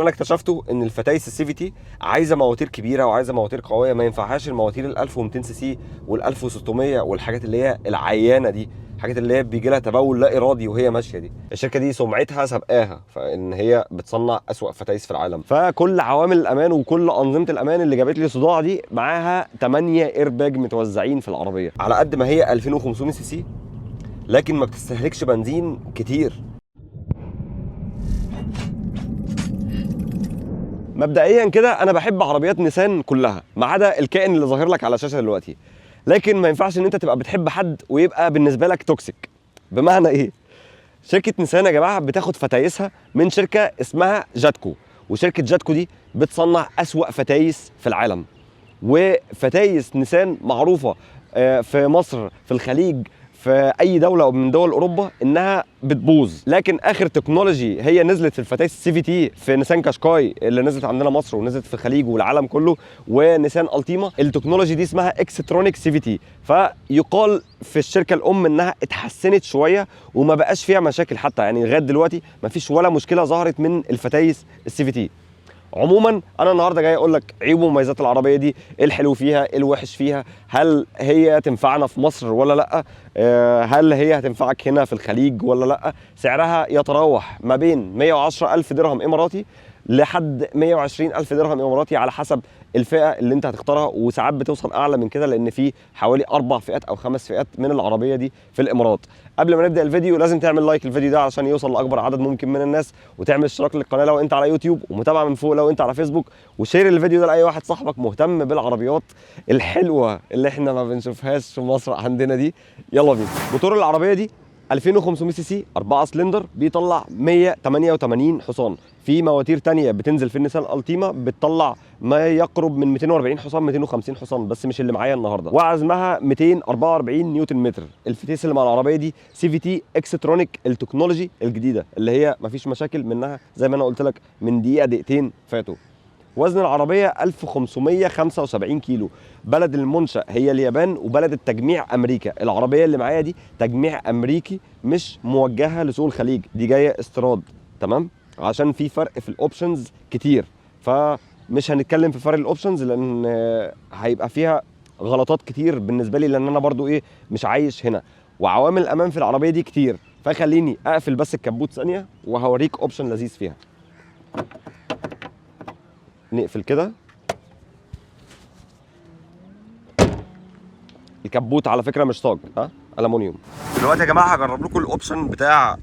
انا اكتشفته ان الفتايس ال CVT عايزه مواتير كبيرة وعايزه مواتير قويه، ما ينفعهاش المواتير ال 1200 سي سي وال 1600 والحاجات اللي هي العيانه دي، الحاجات اللي هي بيجي لها تبول لا ارادي وهي ماشية دي. الشركة دي سمعتها سبقاها فان هي بتصنع اسوأ فتايس في العالم. فكل عوامل الامان وكل انظمة الامان اللي جابت لي صداع دي معاها 8 ايرباج متوزعين في العربية. على قد ما هي 2500 سي سي لكن ما بتستهلكش بنزين كتير. مبدئيا كده انا بحب عربيات نيسان كلها ما عدا الكائن اللي ظاهر لك على الشاشة دلوقتي، لكن ما ينفعش ان انت تبقى بتحب حد ويبقى بالنسبة لك toxic. بمعنى ايه؟ شركة نيسان يا جماعة بتاخد فتايسها من شركة اسمها جاتكو، وشركه جاتكو دي بتصنع اسوأ فتايس في العالم. وفتايس نيسان معروفة في مصر، في الخليج، في اي دولة من دول اوروبا انها بتبوظ. لكن اخر technology هي نزلت في الفتايس CVT في نيسان كاشكاي اللي نزلت عندنا مصر ونزلت في الخليج والعالم كله، ونيسان التيما، ال technology دي اسمها Xtronic CVT. فيقال في الشركة الام انها اتحسنت شوية وما بقاش فيها مشاكل، حتى يعني لغاية دلوقتي ما فيش ولا مشكلة ظهرت من الفتايس ال CVT. عموما انا النهارده جاي اقول لك عيوب ومميزات العربية دي، ايه الحلو فيها، ايه الوحش فيها، هل هي تنفعنا في مصر ولا لا، هل هي هتنفعك هنا في الخليج ولا لا. سعرها يتراوح ما بين 110 الف درهم اماراتي لحد 120 الف درهم اماراتي على حسب الفئة اللي انت هتختارها، وساعات بتوصل اعلى من كده لان في حوالي 4 فئات او 5 فئات من العربية دي في الامارات. قبل ما نبدا الفيديو لازم تعمل like الفيديو ده عشان يوصل لاكبر عدد ممكن من الناس، وتعمل اشتراك للقناة لو انت على يوتيوب، ومتابعة من فوق لو انت على فيسبوك، و share الفيديو ده لاي واحد صاحبك مهتم بالعربيات الحلوة اللي احنا ما بنشوفهاش في مصر عندنا دي. يلا بينا. موتور العربية دي 2500 سي سي 4 سلندر، بيطلع 188 حصان. في مواتير تانية بتنزل في النيسان التيما بتطلع ما يقرب من 240 حصان 250 حصان، بس مش اللي معايا النهارده. وعزمها 244 نيوتن متر. الفتيس اللي مع العربية دي CVT Xtronic، ال technology الجديدة اللي هي مفيش مشاكل منها زي ما انا قلت لك من دقيقة دقيقتين فاتوا. وزن العربية 1575 كيلو. بلد المنشأ هي اليابان وبلد التجميع أمريكا. العربية اللي معايا دي تجميع أمريكي مش موجهة لسوق الخليج، دي جاية استيراد، تمام؟ عشان في فرق في ال options كتير، فمش هنتكلم في فرق ال options لأن هيبقى فيها غلطات كتير بالنسبة لي، لأن أنا برضو إيه مش عايش هنا، وعوامل الأمان في العربية دي كتير. فخليني أقفل بس الكبوت ثانية وهوريك option لذيذ فيها. نقفل كده الكبوت، على فكرة مش صاج، ها ألمونيوم. دلوقتي يا جماعة هجرب لكم ال option بتاع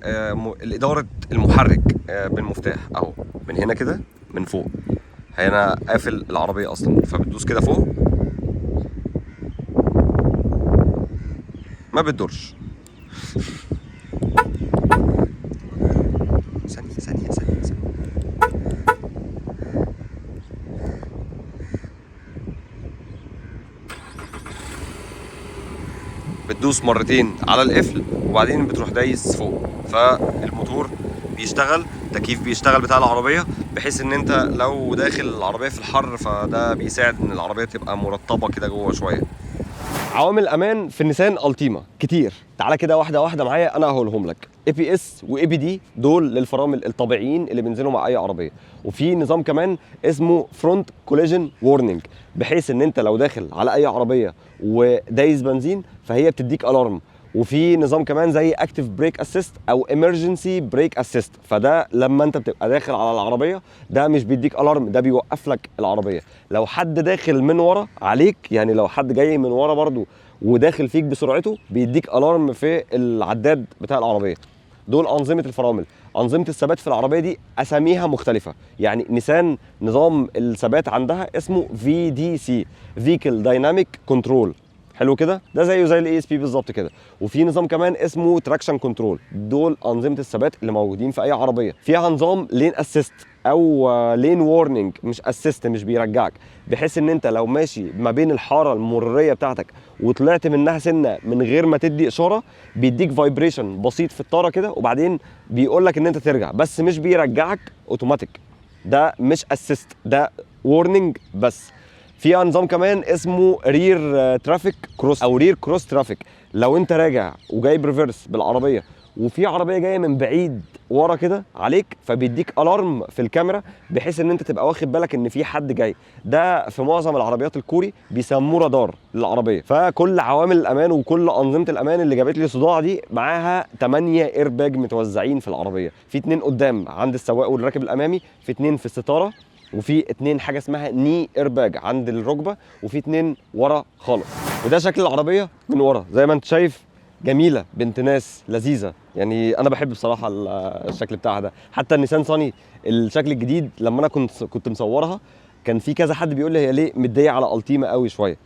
الادارة المحرك بالمفتاح اهو، من هنا كده من فوق. هنا قافل العربية اصلا، فبتدوس كده فوق ما بتدورش. ثانية ثانية ثانية ثانية. بتدوس مرتين على القفل وبعدين بتروح دايس فوق، فالموتور بيشتغل، تكييف بيشتغل بتاع العربية، بحيث ان انت لو داخل العربية في الحر فده بيساعد ان العربية تبقى مرطبة كده جوه شوية. عوامل الامان في النيسان التيما كتير، تعالى كده واحدة واحدة معايا انا هقولهم لك. ABS و EBD دول للفرامل الطبيعيين اللي بينزلوا مع اي عربية، وفي نظام كمان اسمه front collision warning، بحيث ان انت لو داخل على اي عربية ودايس بنزين فهي بتديك alarm. وفي نظام كمان زي active brake assist او emergency brake assist، فده لما انت بتبقى داخل على العربية ده مش بيديك alarm، ده بيوقف لك العربية. لو حد داخل من ورا عليك، يعني لو حد جاي من ورا برضو وداخل فيك بسرعته، بيديك alarm في العداد بتاع العربية. دول انظمة الفرامل. انظمة الثبات في العربية دي اساميها مختلفة، يعني نيسان نظام الثبات عندها اسمه VDC، vehicle dynamic control، حلو كده، ده زيه زي ال ESP بالظبط كده. وفي نظام كمان اسمه traction control. دول انظمة الثبات اللي موجودين في اي عربية. فيها نظام lane assist او lane warning، مش assist، مش بيرجعك، بحيث ان انت لو ماشي ما بين الحارة المرورية بتاعتك وطلعت منها سنة من غير ما تدي اشارة، بيديك vibration بسيط في الطاره كده، وبعدين بيقول لك ان انت ترجع، بس مش بيرجعك اوتوماتيك. ده مش assist، ده warning بس. في نظام كمان اسمه rear traffic cross او rear cross traffic. لو انت راجع وجايب reverse بالعربية وفي عربية جاية من بعيد ورا كده عليك، فبيديك alarm في الكاميرا بحيث ان انت تبقى واخد بالك ان في حد جاي. ده في معظم العربيات الكوري بيسموه رادار للعربيه. فكل عوامل الامان وكل انظمة الامان اللي جابت لي صداع دي معاها 8 ايرباج متوزعين في العربيه، في 2 قدام عند السواق والراكب الامامي، في 2 في الستارة، وفي 2 حاجة اسمها knee airbag عند الركبه، وفي 2 ورا خالص. وده شكل العربية من ورا زي ما انت شايف، جميلة بنت ناس لذيذة. يعني انا بحب بصراحة الشكل بتاعها ده. حتى النيسان صاني الشكل الجديد لما انا كنت مصورها كان في كذا حد بيقول لي هي ليه مديه على التيما قوي شويه.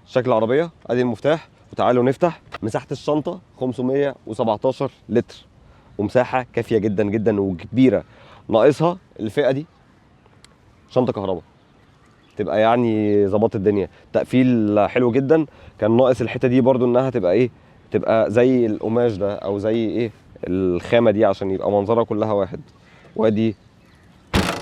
شكل العربية ادي المفتاح، وتعالوا نفتح. مساحة الشنطة 517 لتر، ومساحة كافيه جدا جدا وكبيره. ناقصها الفئة دي شنطه كهرباء تبقى يعني ظبطت الدنيا. تقفيل حلو جدا. كان ناقص الحتة دي برضو انها تبقى ايه، تبقى زي القماش ده او زي ايه الخامة دي عشان يبقى منظرها كلها واحد. وادي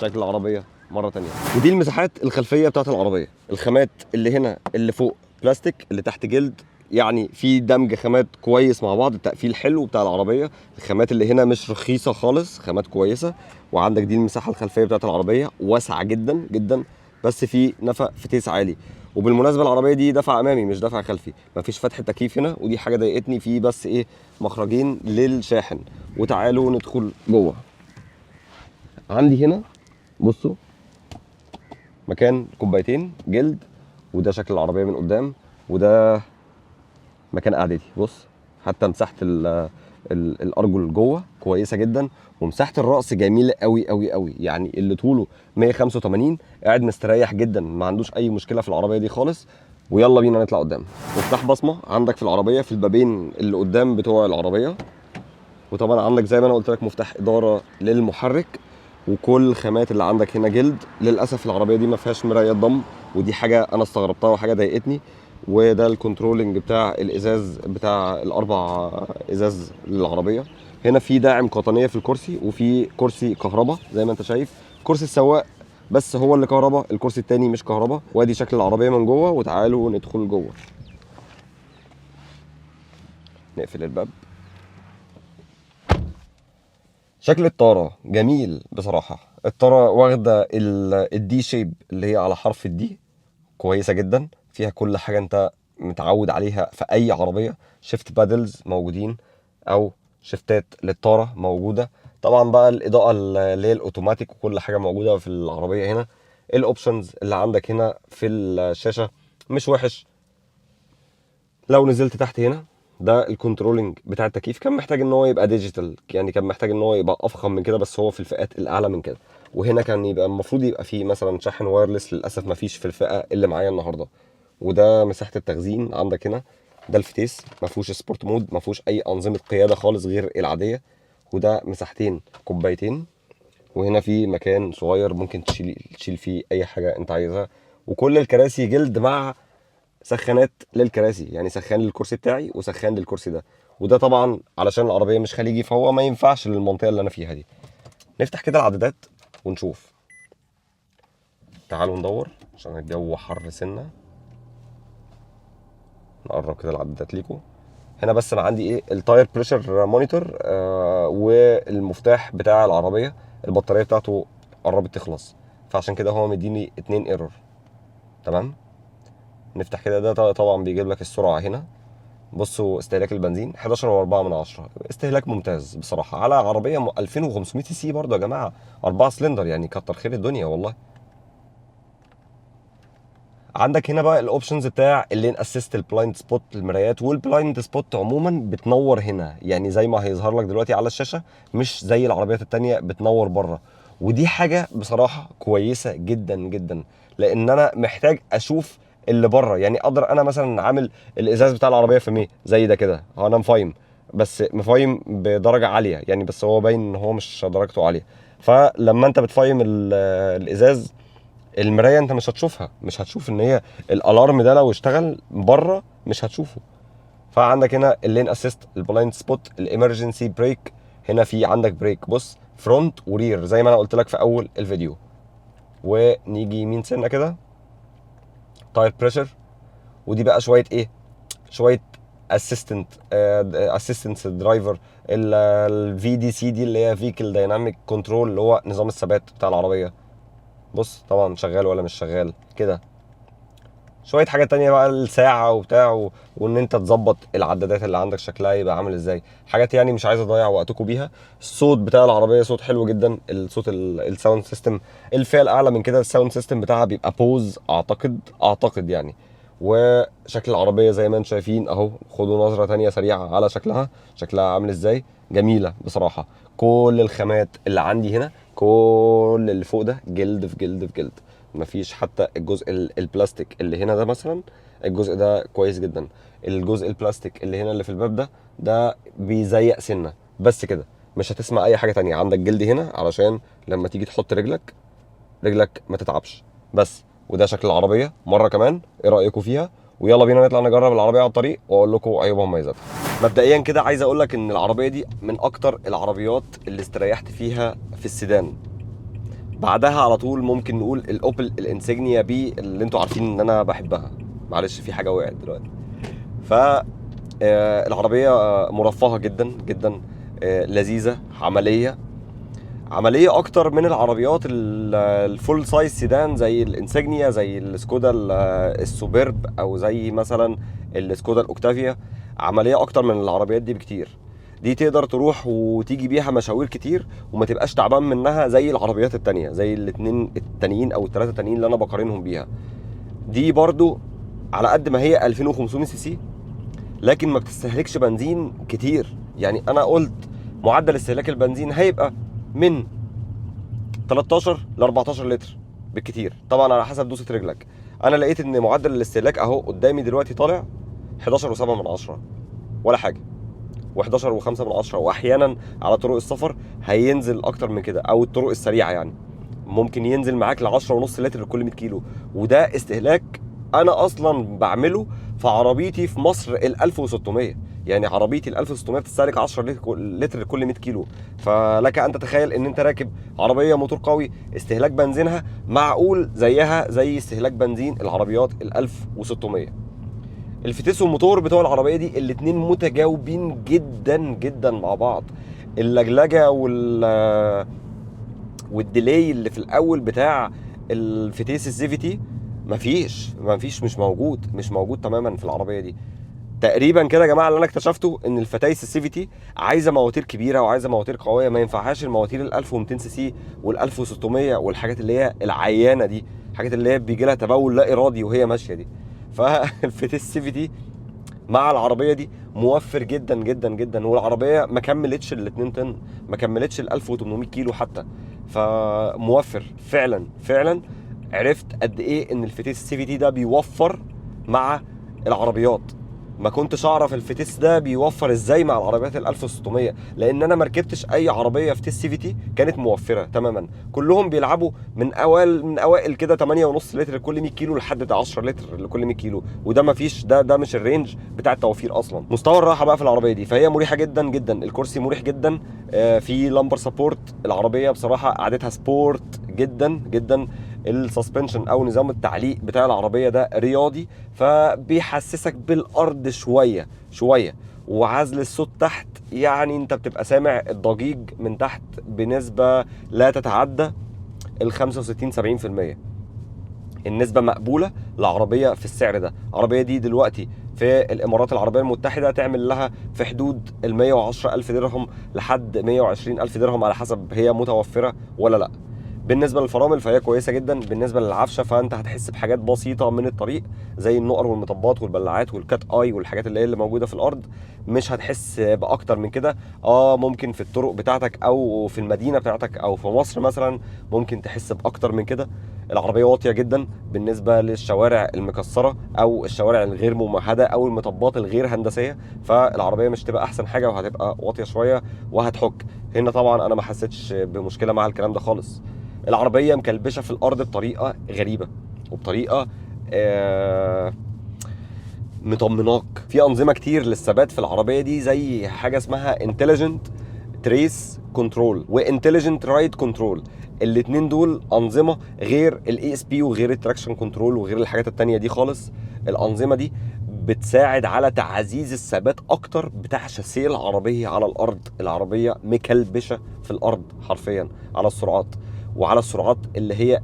شكل العربية مرة تانية. ودي المساحات الخلفية بتاعت العربية. الخامات اللي هنا اللي فوق بلاستيك، اللي تحت جلد، يعني في دمج خامات كويس مع بعض. التقفيل حلو بتاع العربية. الخامات اللي هنا مش رخيصة خالص، خامات كويسة. وعندك دي المساحة الخلفية بتاعت العربية، واسعة جدا جدا، بس في نفق فتيس عالي. وبالمناسبة العربية دي دفع امامي مش دفع خلفي، مفيش فتحه تكييف هنا، ودي حاجة ضايقتني. في بس ايه مخرجين للشاحن. وتعالوا ندخل جوه. عندي هنا بصوا مكان كوبايتين جلد، وده شكل العربية من قدام، وده مكان قعدتي. بص حتى مساحة الارجل جوه كويسة جدا، ومساحة الراس جميلة قوي قوي قوي. يعني اللي طوله 185 قاعد مستريح جدا، ما عندوش اي مشكلة في العربية دي خالص. ويلا بينا نطلع قدام. مفتاح بصمة عندك في العربية في البابين اللي قدام بتوع العربية، وطبعا عندك زي ما انا قلت لك مفتاح ادارة للمحرك، وكل الخامات اللي عندك هنا جلد. للاسف العربية دي ما فيهاش مراية ضم، ودي حاجة انا استغربتها وحاجه ضايقتني. وده ال controlling بتاع الازاز بتاع الاربع ازاز للعربية. هنا في داعم قطنيه في الكرسي، وفي كرسي كهرباء زي ما انت شايف. كرسي السواق بس هو اللي كهرباء، الكرسي التاني مش كهرباء. وادي شكل العربية من جوه، وتعالوا ندخل جوه. نقفل الباب. شكل الطاره جميل بصراحة. الطاره واخده ال D shape اللي هي على حرف ال D، كويسة جدا، فيها كل حاجة انت متعود عليها في اي عربية. shift paddles موجودين او شيفتات للطاره موجودة. طبعا بقى الاضاءة اللي هي الاوتوماتيك وكل حاجة موجودة في العربية هنا. ال options اللي عندك هنا في الشاشة مش وحش. لو نزلت تحت هنا ده ال controlling بتاع التكييف، كان محتاج ان هو يبقى digital، يعني كان محتاج ان هو يبقى افخم من كده، بس هو في الفئات الاعلى من كده. وهنا كان يبقى المفروض يبقى فيه مثلا شاحن wireless، للاسف ما فيش في الفئة اللي معايا النهارده. وده مساحة التخزين عندك هنا. ده الفتيس ما فيهوش sport mode، ما فيهوش اي انظمة قيادة خالص غير العادية. وده مساحتين كوبايتين، وهنا في مكان صغير ممكن تشيل فيه اي حاجة انت عايزها. وكل الكراسي جلد مع سخانات للكراسي، يعني سخان للكرسي بتاعي وسخان للكرسي ده. وده طبعا علشان العربية مش خليجي فهو ما ينفعش للمنطقة اللي انا فيها دي. نفتح كده العدادات ونشوف. تعالوا ندور عشان الجو حر سنة. نقرب كده العدادات ليكم. هنا بس انا عندي ايه ال tire pressure monitor، والمفتاح بتاع العربية، البطارية بتاعته قربت تخلص، فعشان كده هو مديني 2 error. تمام، نفتح كده. ده طبعا بيجيب لك السرعة هنا. بصوا استهلاك البنزين 11.4 من 10، استهلاك ممتاز بصراحة على عربية 2500 سي سي برضه يا جماعة، 4 سلندر، يعني كتر خير الدنيا والله. عندك هنا بقى ال options بتاع ال lane assist، ال blind spot، المرايات، وال blind spot عموما بتنور هنا، يعني زي ما هيظهر لك دلوقتي على الشاشة، مش زي العربيات التانية بتنور بره. ودي حاجة بصراحة كويسة جدا جدا، لان انا محتاج اشوف اللي بره. يعني اقدر انا مثلا عامل الازاز بتاع العربية فميه زي ده كده، هو انا مفايم، بس مفايم بدرجة عالية يعني، بس هو باين ان هو مش درجته عالية. فلما انت بتفايم الازاز، المراية انت مش هتشوفها، مش هتشوف ان هي ال alarm ده لو اشتغل بره مش هتشوفه. فعندك هنا ال lane assist، ال blind spot، ال emergency brake. هنا في عندك brake، بص front و rear زي ما انا قلت لك في اول الفيديو. ونيجي يمين سنة كده tire pressure، ودي بقى شوية ايه، شوية assistant، assistance driver، ال VDC دي اللي هي vehicle dynamic control، اللي هو نظام الثبات بتاع العربيه. بص طبعا شغال ولا مش شغال كده. شوية حاجات تانية بقى، الساعة وبتاع وان انت تظبط العدادات اللي عندك شكلها يبقى عامل ازاي. حاجات يعني مش عايز اضيع وقتكم بيها. الصوت بتاع العربية صوت حلو جدا، الصوت ال sound system. الفئة الاعلى من كده ال sound system بتاعها بيبقى Bose اعتقد يعني. وشكل العربية زي ما انتم شايفين اهو، خدوا نظره تانية سريعة على شكلها، شكلها عامل ازاي. جميلة بصراحه. كل الخامات اللي عندي هنا، كل اللي فوق ده جلد في جلد في جلد، مفيش حتى الجزء البلاستيك اللي هنا ده مثلا، الجزء ده كويس جدا. الجزء البلاستيك اللي هنا اللي في الباب ده، ده بيزيق سنة بس كده، مش هتسمع اي حاجة تانية. عندك جلد هنا علشان لما تيجي تحط رجلك، رجلك ما تتعبش بس. وده شكل العربية مرة كمان. ايه رايكم فيها؟ ويلا بينا نطلع نجرب العربية على الطريق واقول لكم عيوبها ومميزاتها. مبدئيا كده عايز اقول لك ان العربية دي من اكتر العربيات اللي استريحت فيها في السيدان. بعدها على طول ممكن نقول الاوبل ال Insignia B اللي انتوا عارفين ان انا بحبها. معلش في حاجة وقعت دلوقتي. ف العربية مرفهه جدا جدا، لذيذه، عمليه، عملية اكتر من العربيات ال full size sedan زي ال Insignia، زي السكودا السوبرب، او زي مثلا السكودا الاوكتافيا. عملية اكتر من العربيات دي بكتير. دي تقدر تروح وتيجي بيها مشاوير كتير وما تبقاش تعبان منها زي العربيات التانية، زي الاتنين التانيين او التلاتة التانيين اللي انا بقارنهم بيها. دي برضو على قد ما هي 2500 سي سي لكن ما بتستهلكش بنزين كتير. يعني انا قلت معدل استهلاك البنزين هيبقى من 13 ل 14 لتر بالكتير، طبعا على حسب دوسة رجلك. انا لقيت ان معدل الاستهلاك اهو قدامي دلوقتي طالع 11.7 من 10 ولا حاجه، و11 و5 من 10، واحيانا على طرق السفر هينزل اكتر من كده، او الطرق السريعة يعني ممكن ينزل معاك ل 10 ونص لتر لكل 100 كيلو. وده استهلاك انا اصلا بعمله في عربيتي في مصر ال 1600. يعني عربيتي ال 1600 بتستهلك 10 لتر لكل 100 كيلو. فلك ان تتخيل ان انت راكب عربية موتور قوي استهلاك بنزينها معقول زيها زي استهلاك بنزين العربيات ال 1600. الفتيس والموتور بتوع العربية دي الاتنين متجاوبين جدا جدا مع بعض. اللجلجه وال delay اللي في الاول بتاع الفتيس ال CVT مفيش، مش موجود، مش موجود تماما في العربية دي تقريبا كده. يا جماعة اللي انا اكتشفته ان الفتايس ال CVT عايزه مواتير كبيرة وعايزه مواتير قويه، ما ينفعهاش المواتير ال 1200 سي سي وال 1600 والحاجات اللي هي العيانه دي، الحاجات اللي هي بيجي لها تبول لا ارادي وهي ماشية دي. فالفتيس CVT مع العربية دي موفر جدا جدا جدا. والعربية ما كملتش ال 2 طن، ما كملتش ال 1800 كيلو حتى، فموفر فعلا فعلا. عرفت قد ايه ان الفتيس ال CVT ده بيوفر مع العربيات. ما كنتش اعرف الفتيس ده بيوفر ازاي مع العربيات ال 1600، لان انا ما ركبتش اي عربية فتيس CVT كانت موفره تماما. كلهم بيلعبوا من اوائل كده 8.5 لتر لكل 100 كيلو لحد 10 لتر لكل 100 كيلو، وده ما فيش، ده مش ال range بتاع التوفير اصلا. مستوى الراحة بقى في العربية دي فهي مريحه جدا جدا، الكرسي مريح جدا، في lumbar support. العربية بصراحة قعدتها sport جدا جدا. ال suspension او نظام التعليق بتاع العربية ده رياضي، فبيحسسك بالارض شوية شويه. وعزل الصوت تحت، يعني انت بتبقى سامع الضجيج من تحت بنسبة لا تتعدى ال 65 70%. النسبة مقبولة لعربيه في السعر ده. العربية دي دلوقتي في الامارات العربية المتحدة تعمل لها في حدود ال 110 الف درهم لحد 120 الف درهم على حسب هي متوفرة ولا لا. بالنسبة للفرامل فهي كويسة جدا. بالنسبة للعفشه فانت هتحس بحاجات بسيطة من الطريق زي النقر والمطبات والبلاعات وال cat eye والحاجات اللي هي اللي موجودة في الارض، مش هتحس باكتر من كده. ممكن في الطرق بتاعتك او في المدينة بتاعتك او في مصر مثلا ممكن تحس باكتر من كده. العربية واطية جدا بالنسبة للشوارع المكسره او الشوارع الغير ممهده او المطبات الغير هندسيه، فالعربيه مش تبقى احسن حاجة وهتبقى واطية شوية وهتحك. هنا طبعا انا ما حسيتش بمشكلة مع الكلام ده خالص. العربية مكلبشه في الارض بطريقة غريبة وبطريقة مطمناك. في انظمة كتير للثبات في العربية دي، زي حاجة اسمها intelligent trace control و intelligent ride control. الاثنين دول انظمة غير ال ESP وغير ال traction control وغير الحاجات التانية دي خالص. الانظمة دي بتساعد على تعزيز الثبات اكتر بتاع شاسيه العربية على الارض. العربية مكلبشه في الارض حرفيا على السرعات، وعلى السرعات اللي هي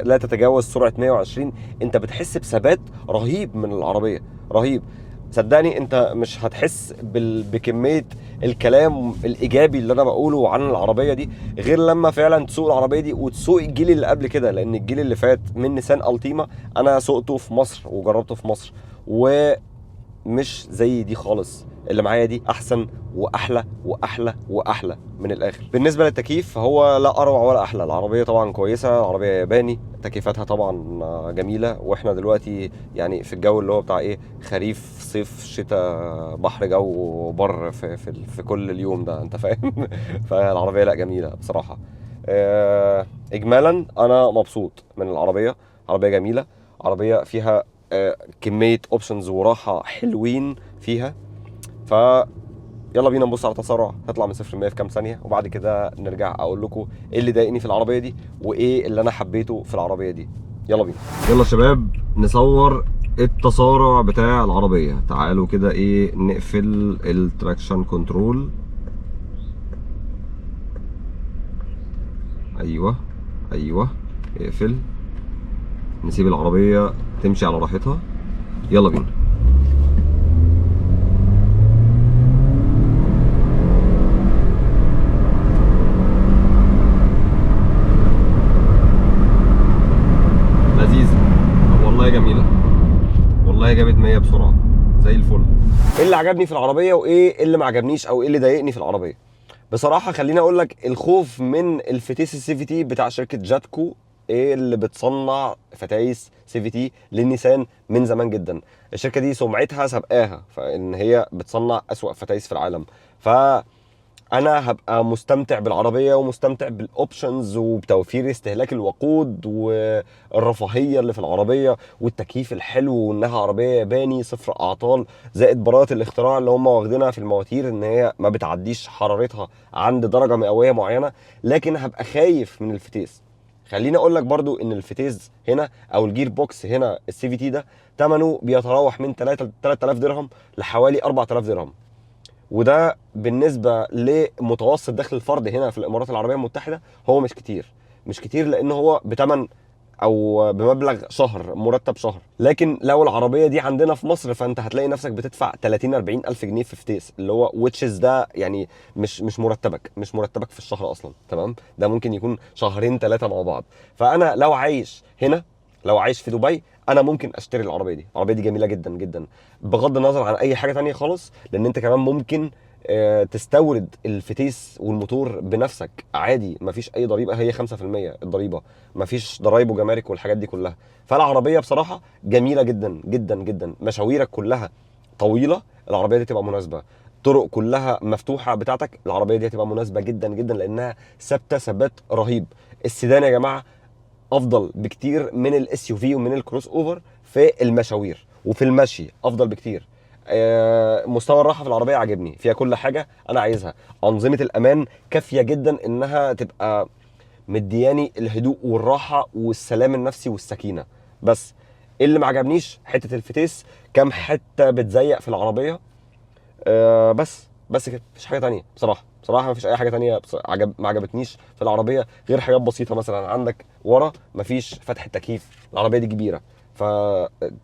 لا تتجاوز سرعة 120 انت بتحس بثبات رهيب من العربية، رهيب. صدقني انت مش هتحس بكمية الكلام الايجابي اللي انا بقوله عن العربية دي غير لما فعلا تسوق العربية دي وتسوق الجيل اللي قبل كده، لان الجيل اللي فات من نيسان التيما انا سوقته في مصر وجربته في مصر ومش زي دي خالص. اللي معايا دي احسن واحلى واحلى واحلى من الاخر. بالنسبة للتكييف فهو لا اروع ولا احلى، العربية طبعا كويسة، العربية ياباني، تكييفاتها طبعا جميلة، واحنا دلوقتي يعني في الجو اللي هو بتاع ايه، خريف صيف شتاء بحر جو بر في كل اليوم ده، انت فاهم. فالعربيه لا جميلة بصراحة. اجمالا انا مبسوط من العربية، عربية جميلة، عربية فيها كمية options وراحة حلوين فيها. ف يلا بينا نبص على تسارع هتطلع من 0 ل 100 في كام ثانية، وبعد كده نرجع اقول لكم ايه اللي ضايقني في العربية دي وايه اللي انا حبيته في العربية دي. يلا بينا. يلا شباب نصور التسارع بتاع العربية. تعالوا كده ايه نقفل ال traction control. ايوه ايوه اقفل، نسيب العربية تمشي على راحتها. يلا بينا. لذيذة والله، جميلة والله، جابت 100 بسرعة زي الفل. ايه اللي عجبني في العربية وايه اللي ما عجبنيش او ايه اللي ضايقني في العربية؟ بصراحة خليني اقول لك الخوف من الفتيس ال CVT بتاع شركة جاتكو، ايه اللي بتصنع فتايس CVT للنيسان من زمان جدا. الشركة دي سمعتها سبقاها فان هي بتصنع اسوأ فتايس في العالم. فانا هبقى مستمتع بالعربية ومستمتع بال options وبتوفير استهلاك الوقود والرفاهية اللي في العربية والتكييف الحلو، وانها عربية ياباني صفر اعطال، زائد براءه الاختراع اللي هم واخدينها في المواتير ان هي ما بتعديش حرارتها عند درجه مئوية معينة. لكن هبقى خايف من الفتيس. خليني اقول لك برضو ان الفتيس هنا او ال gear box هنا ال CVT ده ثمنه بيتراوح من 3000 درهم لحوالي 4000 درهم، وده بالنسبة لمتوسط دخل الفرد هنا في الامارات العربية المتحدة هو مش كتير، مش كتير، لان هو بتمن او بمبلغ شهر، مرتب شهر. لكن لو العربية دي عندنا في مصر فانت هتلاقي نفسك بتدفع 30 40 الف جنيه في فتيس، اللي هو which is ده يعني مش مرتبك، مش مرتبك في الشهر اصلا، تمام؟ ده ممكن يكون شهرين ثلاثة مع بعض. فانا لو عايش هنا، لو عايش في دبي، انا ممكن اشتري العربية دي. العربية دي جميلة جدا جدا بغض النظر عن اي حاجة تانية خالص، لان انت كمان ممكن تستورد الفتيس والموتور بنفسك عادي، مفيش اي ضريبة، هي 5% الضريبة، مفيش ضرايب وجمارك والحاجات دي كلها. فالعربيه بصراحة جميلة جدا جدا جدا، مشاويرك كلها طويلة العربية دي تبقى مناسبة، طرق كلها مفتوحة بتاعتك العربية دي هتبقى مناسبة جدا جدا، لانها ثابتة ثبات رهيب. السيدان يا جماعة افضل بكتير من ال SUV ومن ال crossover في المشاوير وفي المشي، افضل بكتير. مستوى الراحة في العربية عاجبني، فيها كل حاجة انا عايزها. انظمة الامان كافيه جدا انها تبقى مدياني الهدوء والراحة والسلام النفسي والسكينة. بس اللي ما عجبنيش حتة الفتيس، كام حتة بتزيق في العربية. بس كده، مفيش حاجة تانية بصراحة. بصراحة مفيش اي حاجة تانية ما عجبتنيش في العربية غير حاجات بسيطة. مثلا عندك ورا مفيش فتحه تكييف، العربية دي كبيرة، ف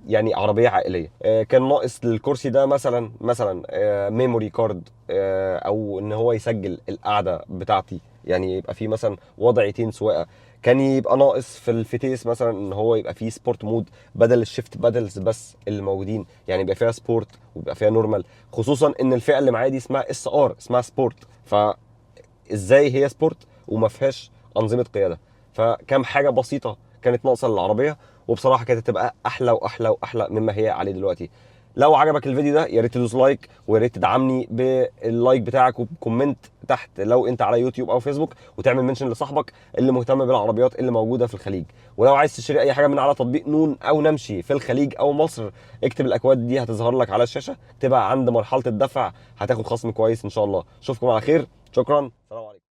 يعني عربية عائلية. كان ناقص للكرسي ده مثلا memory card، او ان هو يسجل القعدة بتاعتي، يعني يبقى فيه مثلا وضعيتين سواقة. كان يبقى ناقص في الفتيس مثلا ان هو يبقى فيه sport mode بدل ال shift paddles بس اللي موجودين، يعني يبقى فيها sport ويبقى فيها normal، خصوصا ان الفئة اللي معايا دي اسمها SR، اسمها sport، فازاي هي sport وما فيهاش انظمة قيادة؟ فكام حاجة بسيطة كانت ناقصه للعربية، وبصراحة كانت هتبقى احلى واحلى واحلى مما هي عليه دلوقتي. لو عجبك الفيديو ده يا ريت تدوس like، ويا ريت تدعمني بال like بتاعك وب comment تحت لو انت على يوتيوب او فيسبوك، وتعمل mention لصاحبك اللي مهتم بالعربيات اللي موجودة في الخليج. ولو عايز تشتري اي حاجة من على تطبيق نون او نمشي في الخليج او مصر، اكتب الاكواد دي هتظهر لك على الشاشة، تبقى عند مرحلة الدفع هتاخد خصم كويس ان شاء الله. اشوفكم على خير، شكرا، سلام عليكم.